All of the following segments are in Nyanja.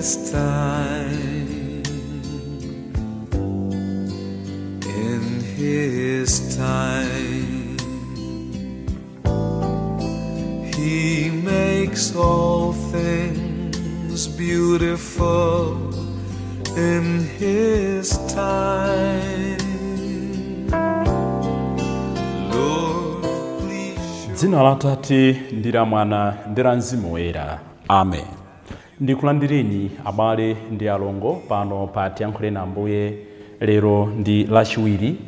His time. In His time, He makes all things beautiful in His time. Lord, please show. Dzina la Tate ndi la Mwana ndi la Mzimu Woyera, amen. Ndikulandireni, abale ndi alongo, pano pa Tiyankhuleni Ambuye. Lero ndi Lachiwiri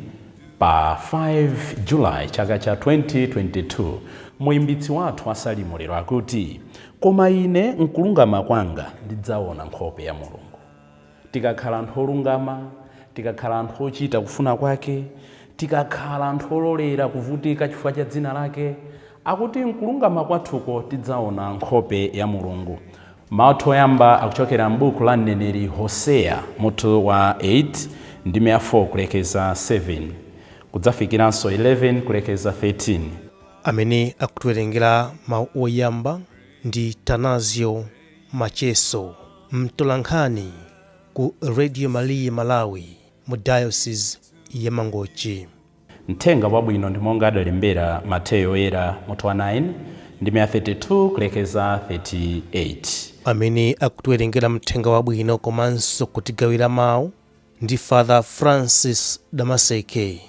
pa 5 July chaka cha 2022. Muyimbitsi wathu wa salimo lero akuti, "Koma ine nkulungama kwanga ndidzaona nkhope ya Mulungu." Tikakhala anthu olungama, tikakhala anthu ochita kufuna kwake, tikakhala anthu ololera kuvutika chifukwa cha dzina lake, akuti nkulungama kwathuko tidzaona nkhope ya Mulungu. Mawu oyamba akuchokera m'buku la mneneri Hoseya, mutu wa 8, ndime ya 4 kulekeza 7, kudzafikiranso 11 kulekeza 13. Amene akutiwerengera mawu oyamba ndi Tanazio Macheso, mtolankhani ku Radio Maria Malawi mu Diocese ya Mangochi. Mthenga wabwino ndi monga adalembera Mateyo Oyera, mutu wa 9, ndime ya 32 kulekeza 38. Amene akutiwerengera mthenga wabwino komanso kutigawira mawu ndi Father Francis Damaseke,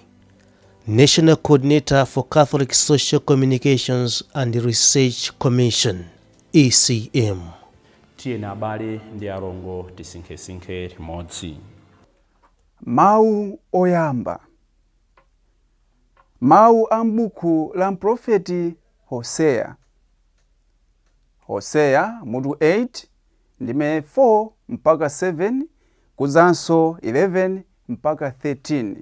National Coordinator for Catholic Social Communications and Research Commission, ECM. Tiyeni, abale ndi alongo, tisinkhesinkhe limodzi. Mawu oyamba. Mawu a m'buku la mprofeti Hoseya. Hoseya mutu 8, ndime 4 mpaka 7, kudzanso 11 mpaka 13.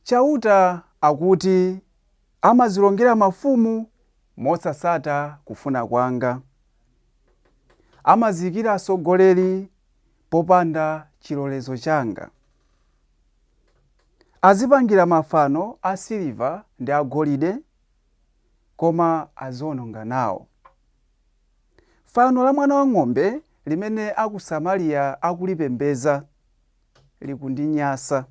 Chauta akuti, "Amazilongera mafumu mosatsata kufuna kwanga, amaziyikira atsogoleri popanda chilolezo changa. Azipangira mafano a siliva ndi agolide, koma aziwononga nawo. Fano la mwana wang'ombe limene aku Samariya akulipembedza likundinyasa.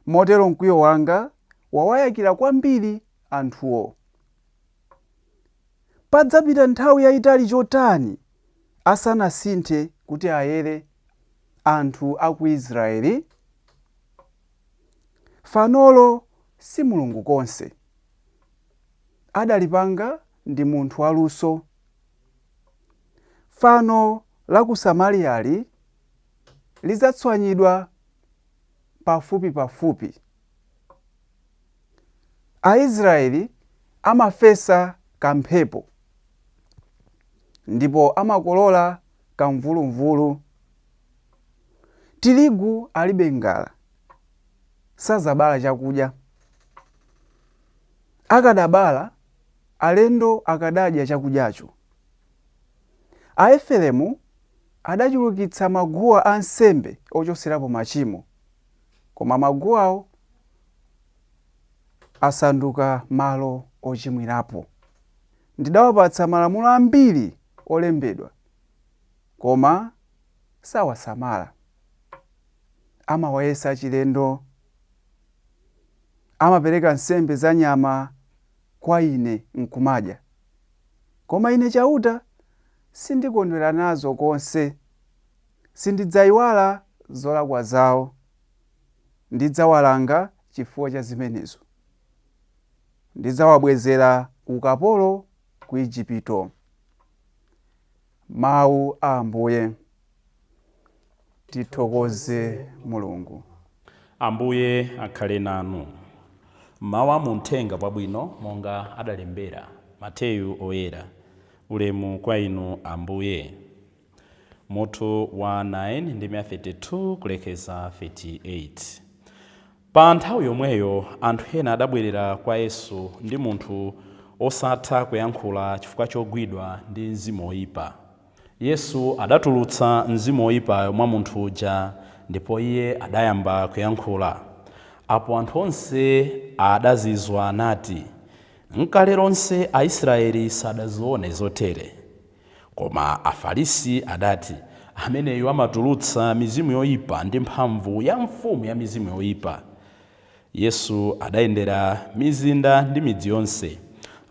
Motero mkwiyo wanga wawayakira kwambiri anthuwo. Padzapita nthawi yayitali chotani asanasinthe kuti ayere anthu a ku Israeli? Fanolo si Mulungu konse, adalipanga ndi munthu waluso. Fano la ku Samariyali lidzatswanyidwa pafupipafupi. Aisraeli amafesa kamphepo ndipo amakolola kamvuluvulu. Tirigu alibe ngala, sazabala chakudya. Akadabala, alendo akadadya chakudyacho. Aefereimu adachulukitsa maguwa ansembe ochoserapo machimo, koma maguwawo asanduka malo ochimwirapo. Ndidawapatsa malamulo ambiri olembedwa, koma sawasamala. Amawayesa achilendo. Amapereka nsembe za nyama kwa ine nkumadya, koma ine Chauta sindikondwera nazo konse. Sindidzayiwala zolakwa zawo, ndidzawalanga chifukwa cha zimenezo, ndidzawabwezera ku ukapolo ku Igupto." Mawu a Ambuye. Tithokoze Mulungu. Ambuye akhale nanu. Mawu a muthenga wabwino monga adalembera Mateyu Oyera. Ulemu kwa inu, Ambuye. Mutu wa 9, ndime 32 kulekeza 38. Pa nthawi yomweyo anthu ena adabwerera kwa Yesu ndi munthu osatha kuyankhula chifukwa chogwidwa ndi mzimu woyipa. Yesu adatulutsa mzimu woyipayo mwa munthu uja, ndipo iye adayamba kuyankhula. Apo anthu onse adazizwa nati, "Nkale lonse Aisraeli sadazione zotere." Koma Afarisi adati, ameneyu amatulutsa mizimu yoyipa ndi mphamvu ya mfumu ya mizimu yoyipa. Yesu adayendera mizinda ndi midzi yonse.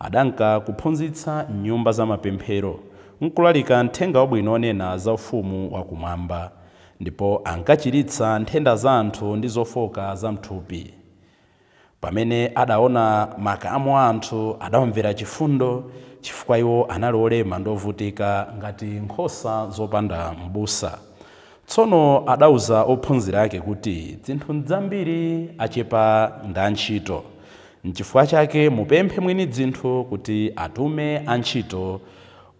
Adanka kuphunzitsa m'nyumba za mapemphero, nkulalika mthenga wabwino onena za ufumu wakumwamba, ndipo ankachiritsa nthenda za anthu ndi zofoka za mthupi. Pamene adaona makamu a anthu, adawamvera chifundo, chifukwa iwo anali olema ndi ovutika ngati nkhosa zopanda m'busa. Tsono adauza ophunzira ake kuti, dzinthu nzambiri, achepa ndi antchito. Nchifukwa chake mupemphe mwini dzinthu kuti atume antchito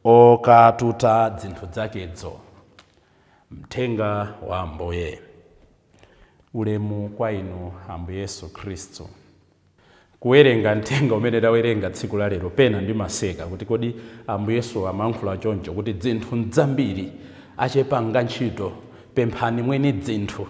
okatuta dzinthu zakedzo. Mthenga wa Ambuye. Ulemu kwa inu, Ambuye Yesu Khristu. Kuwerenga mthenga umene tawerenga tsiku la lero, pena ndimaseka kuti kodi Ambuye Yesu amayankhula choncho kuti dzinthu nzambiri, achepa nga ntchito, pemphani mwini dzinthu?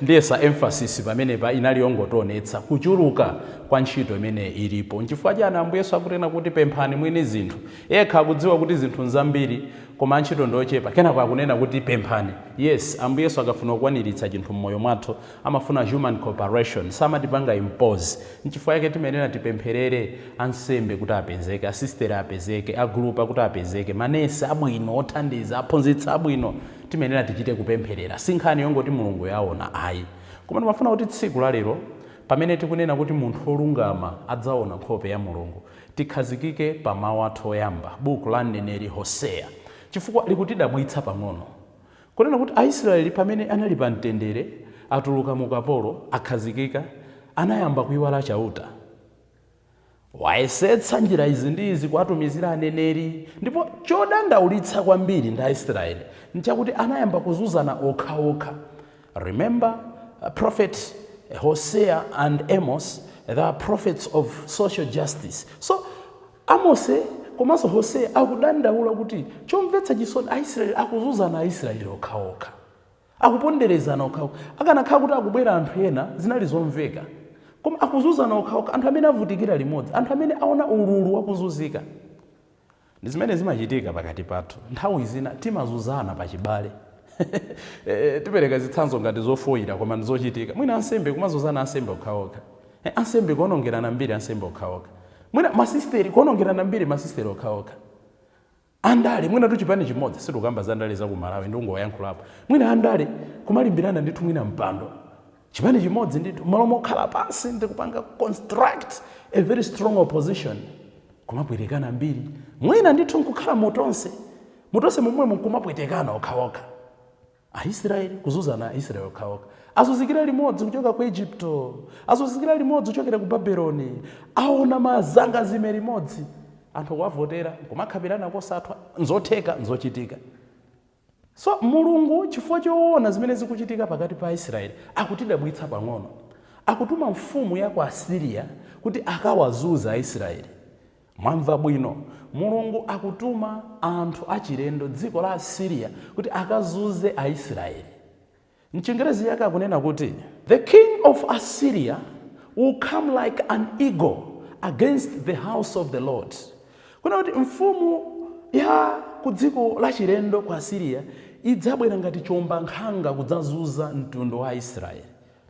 Ndiyesa emphasis pamenepa inali yongotionetsa kuchuluka kwa ntchito imene ilipo. Nchifukwa chani Ambuye Yesu akunena kuti pemphani mwini zinthu? Yekha akudziwa kuti zinthu nzambiri koma antchito ndochepa, kenako akunena kuti pemphani. Yes, Ambuye Yesu akafuna kukwaniritsa chinthu m'moyo mwathu amafuna human cooperation, samatipanga impose. Nchifukwa chake timayenera tipempherere ansembe kuti apezeke, asisteri apezeke, agulupa kuti apezeke, manesi abwino othandiza, aphunzitsi abwino. Timayenera tichite kupempherera, si nkhani yongoti Mulungu yaona, ayi. Koma ndimafuna kuti tsiku la lero, pamene tikunena kuti munthu wolungama adzaona nkhope ya Mulungu, tikhazikike pa mawu athu oyamba, buku la mneneri Hoseya, chifukwa likutidabwitsa pang'ono kunena kuti Aisraeli pamene anali pa mtendere, atuluka mu ukapolo, akhazikika, anayamba kuiwala Chauta. Wayesetsa njira izi ndi izi kuwatumizira aneneri, ndipo chodandaulitsa kwambiri ndi Aisraeli nchakuti anayamba kuzunzana okhaokha. Remember, Prophet Hosea and Amos, they are prophets of social justice. So Amose komanso Hosea akudandaula kuti chomvetsa chisoni, Aisraeli akuzunzana Aisraeli okhaokha, akuponderezana okhaokha. Akanakhala kuti akubwera anthu ena zinali zomveka, koma akuzunzana okhaokha, anthu amene avutikira limodzi, anthu amene aona ululu wakuzunzika. Ndi zimene zimachitika pakati pathu. Nthawi zina timazunzana pachibale. Tipereka zitsanzo ngati zofoyira, koma ndizochitika. Mwina ansembe kumazunzana ansembe okhaokha, ansembe kuonongerana mbiri ansembe okhaokha, mwina masisteri kuonongerana mbiri masisteri okhaokha, andale mwina tuchipani chimodzi, sitikukamba za ndale za ku Malawi, ndingoyankhulapo, mwina andale kumalimbirana ndithu mwina mpando chipani chimodzi ndithu, malo mokhala pansi ndikupanga construct a very strong opposition, kumapwetekana mbiri. Mwina ndithu nkukhala mutonse, mutonse momwemo nkumapwetekana okhaokha. Aisraeli kuzunzana Aisraeli okhaokha, azunzikira limodzi kuchoka ku Egypto, azunzikira limodzi kuchokera ku Babeloni, aona mazangazime limodzi, anthu kuwavotera nkumakhapirana kosathwa. Nzotheka, nzochitika. So Mulungu, chifukwa choona zimene zikuchitika pakati pa Aisraeli, akutidabwitsa pang'ono. Akutuma mfumu ya ku Asiriya kuti akawazunza Aisraeli. Mwamva bwino, Mulungu akutuma anthu achilendo, dziko la Asiriya, kuti akazunze Aisraeli. Mchingerezi yake akunena kuti, "The king of Assyria will come like an eagle against the house of the Lord." Kunena kuti mfumu ya ku dziko la chilendo ku Asiriya idzabwera ngati chiwombankhanga kudzazunza mtundu wa Aisraeli.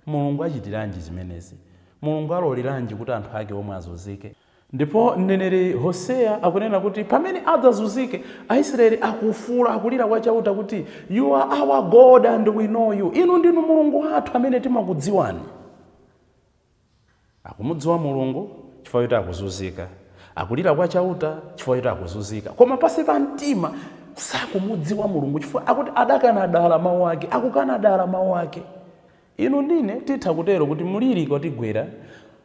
Mulungu achitiranji zimenezi? Mulungu aloleranji kuti anthu ake omwe azunzike? Ndipo mneneri Hoseya akunena kuti pamene adzazunzike, Aisraeli akufuula, akulira kwa Chauta kuti, "You are our God and we know you." Inu ndinu Mulungu wathu amene timakudziwani. Akumudziwa Mulungu chifukwa choti akuzunzika, akulira kwa Chauta chifukwa choti akuzunzika, koma pansi pa mtima sakumudziwa Mulungu, chifukwa akuti adakana dala mawu ake, akukana dala mawu ake. Inu ndine titha kutero kuti mliri ukatigwera,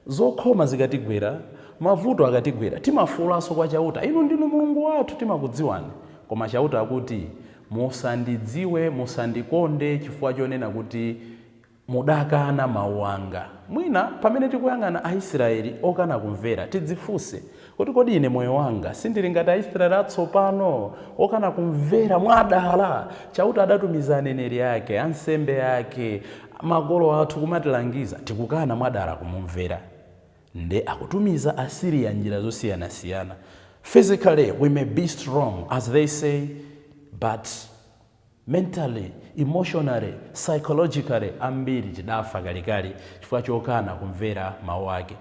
zokhoma zikatigwera, mavuto akatigwera, timafuulanso kwa Chauta, "Inu ndinu Mulungu wathu, timakudziwani." Koma Chauta akuti, "Musandidziwe, musandikonde, chifukwa chonena kuti mudakana mawu anga." Mwina pamene tikuyang'ana Aisraeli okana kumvera, tidzifunse kuti kodi ine moyo wanga sindili ngati Aisraeli atsopano okana kumvera mwadala? Chauta adatumiza aneneri ake, ansembe ake, makolo athu kumatilangiza, tikukana mwadala kumumvera. Nde akutumiza Asiriya njira zosiyanasiyana. Physically we may be strong, as they say, but mentally, emotionally, psychologically, ambiri tidafa kalekale chifukwa chokana kumvera mawu ake.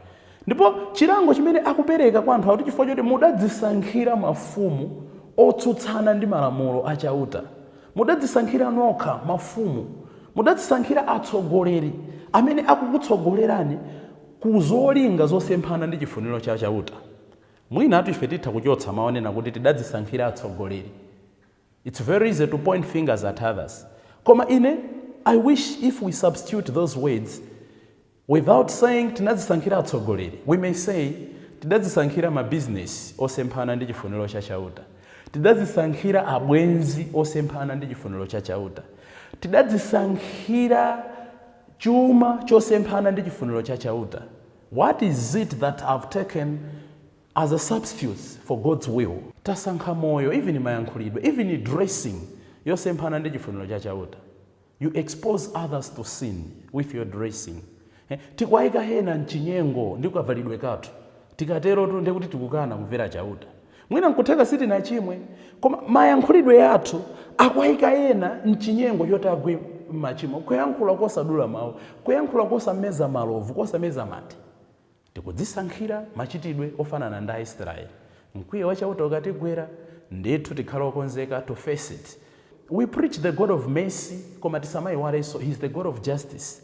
Ndipo chilango chimene akupereka kwa anthu akuti chifukwa choti mudadzisankhira mafumu otsutsana ndi malamulo achauta, mudadzisankhira nokha mafumu, mudadzisankhira atsogoleri amene akukutsogolerani ku zolinga zosemphana ndi chifuniro cha Chauta. Mwina atu ife titha kuchotsa maonena kuti tidadzisankhira atsogoleri. It's very easy to point fingers at others, koma ine I wish if we substitute those words. Without saying tinadzisankhira atsogoleri, we may say tidadzisankhira mabizinesi osemphana ndi chifuniro cha Chauta, tidadzisankhira abwenzi osemphana ndi chifuniro cha Chauta, tidadzisankhira chuma chosemphana ndi chifuniro cha Chauta. What is it that I've taken as a substitute for God's will? Tasankha moyo, even mayankhulidwe, even dressing yosemphana ndi chifuniro cha Chauta. You expose others to sin with your dressing. Tikuwayika ena mchinyengo ndi kavalidwe kathu. Tikaterotu ndekuti tikukana kumvera Chauta. Mwina nkutheka sitinachimwe, koma mayankhulidwe yathu akuwayika ena mchinyengo choti agwe machimo. Kuyankhula kosadula mawu, kuyankhula kosameza malovu, kosameza mate, tikudzisankhira machitidwe ofanana ndi Aisraeli. Mkwiyo wachauta ukatigwera, ndithu tikhala okonzeka to face it. We preach the God of mercy, koma tisamayiwalenso He's the God of justice.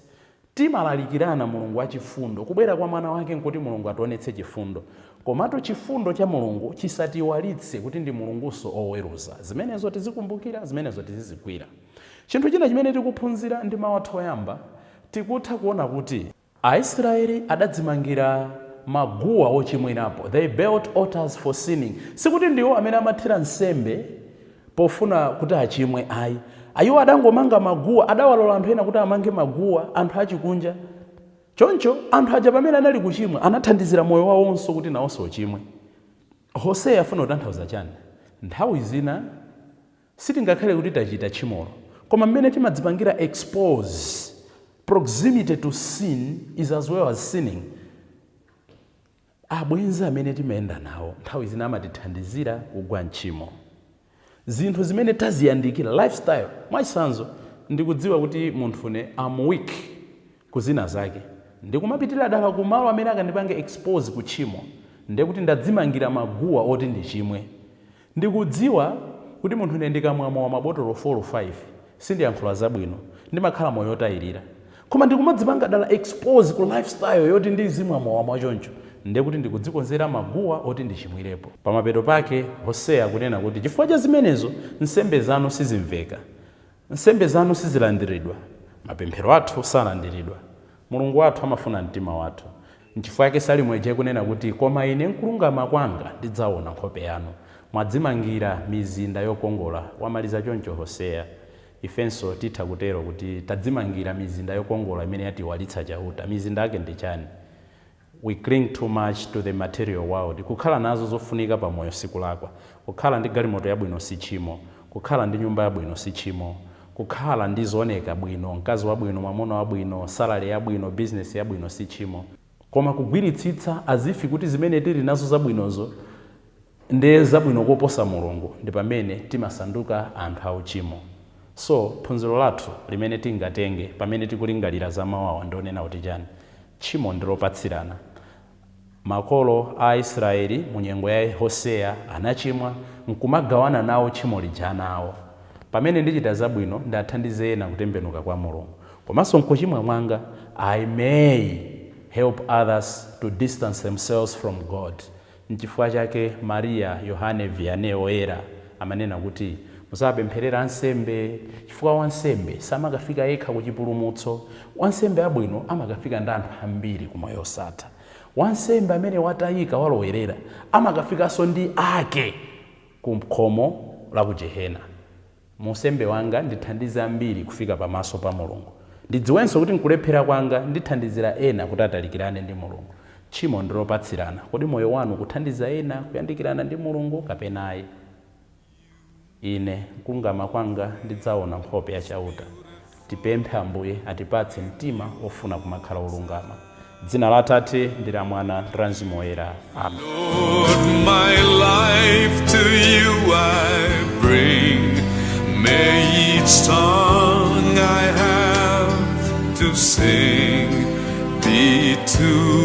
Timalalikirana Mulungu wachifundo, kubwera kwa mwana wake nkuti Mulungu ationetse chifundo, komatu chifundo cha Mulungu chisatiwalitse kuti ndi Mulunguso oweruza. Zimenezo tizikumbukira, zimenezo tizizigwira. Chinthu china chimene tikuphunzira ndi mawu athu oyamba, tikutha kuona kuti Aisraeli adadzimangira maguwa ochimwirapo. They built altars for sinning. Sikuti ndiwo amene amathira nsembe pofuna kuti achimwe, ayi. Ayiwo adangomanga maguwa, adawalola anthu ena kuti amange maguwa, anthu achikunja. Choncho anthu aja pamene anali kuchimwa, anathandizira moyo wawonso kuti nawonso uchimwe. Hoseya afuna kutanthauza chani? Nthawi zina sitingakhale kuti tachita tchimolo, koma mmene timadzipangira expose, proximity to sin is as well as sinning. Abwenzi amene timayenda nawo nthawi zina amatithandizira kugwa mtchimo. Zinthu zimene taziyandikira, lifestyle. Mwachitsanzo, ndikudziwa kuti munthune am weak kuzina zake, ndikumapitirira dala kumalo amene akandipange expose ku tchimo, ndekuti ndadzimangira maguwa oti ndichimwe. Ndikudziwa kuti munthune ndikamwa mowa mabotolo 4 5 sindiyankhula zabwino, ndimakhala moyo otayirira, koma ndikumadzipanga dala expose ku lifestyle yoti ndizimwa mowa mwachoncho, ndekuti ndikudzikonzera maguwa oti ndichimwirepo. Pamapeto pake Hoseya kunena kuti chifukwa cha zimenezo nsembe zanu sizimveka, nsembe zanu sizilandiridwa, mapemphero athu salandiridwa. Mulungu wathu amafuna mtima wathu. Nchifukwa yake Salimo ija ikunena kuti, "Koma ine nkulungama kwanga ndidzaona nkhope yanu." Mwadzimangira mizinda yokongola, wamaliza choncho Hoseya. Ifenso titha kutero kuti tadzimangira mizinda yokongola imene yatiwalitsa Chauta. Mizinda yake ndi chani? We cling too much to the material world. Kukhala nazo zofunika pamoyo sikulakwa. Kukhala ndi galimoto yabwino si tchimo, kukhala ndi nyumba yabwino si tchimo, kukhala ndi zooneka bwino, mkazi wabwino, mwamuna wabwino, salary yabwino, business yabwino si tchimo, koma kugwiritsitsa as if kuti zimene tili nazo zabwinozo ndiye zabwino koposa Mulungu, ndi pamene timasanduka anthu auchimo. So phunziro lathu limene tingatenge pamene tikulingalira za mawawa ndionena kuti chani? Tchimo ndilopatsirana. Makolo a Israeli mu nyengo ya Hoseya anachimwa nkumagawana nawo tchimo lija nawo. Pamene ndichita zabwino, ndathandize ena kutembenuka kwa Mulungu, komanso nkuchimwa mwanga I may help others to distance themselves from God. Nchifukwa chake Mariya Yohane Vianney Oyera amanena kuti musapempherera ansembe, chifukwa wansembe samakafika yekha ku chipulumutso. Wansembe abwino amakafika ndi anthu ambiri ku moyo osatha. Wansembe amene watayika, walowerera, amakafikanso ndi ake ku khomo la ku jehena. Munsembe wanga ndithandize ambiri kufika pamaso pa Mulungu. Ndidziwenso kuti nkulephera kwanga ndithandizira ena kuti atalikirane ndi Mulungu. Tchimo ndilopatsirana. Kodi moyo wanu kuthandiza ena kuyandikirana ndi Mulungu kapena ayi? Ine nkulungama kwanga ndidzaona nkhope ya Chauta. Tipemphe Ambuye atipatse mtima ofuna kumakhala olungama. Dzina la Atate ndi la Mwana ndi la Mzimu Woyera. Amen. Lord, my life to you I bring. May each song I have to sing be to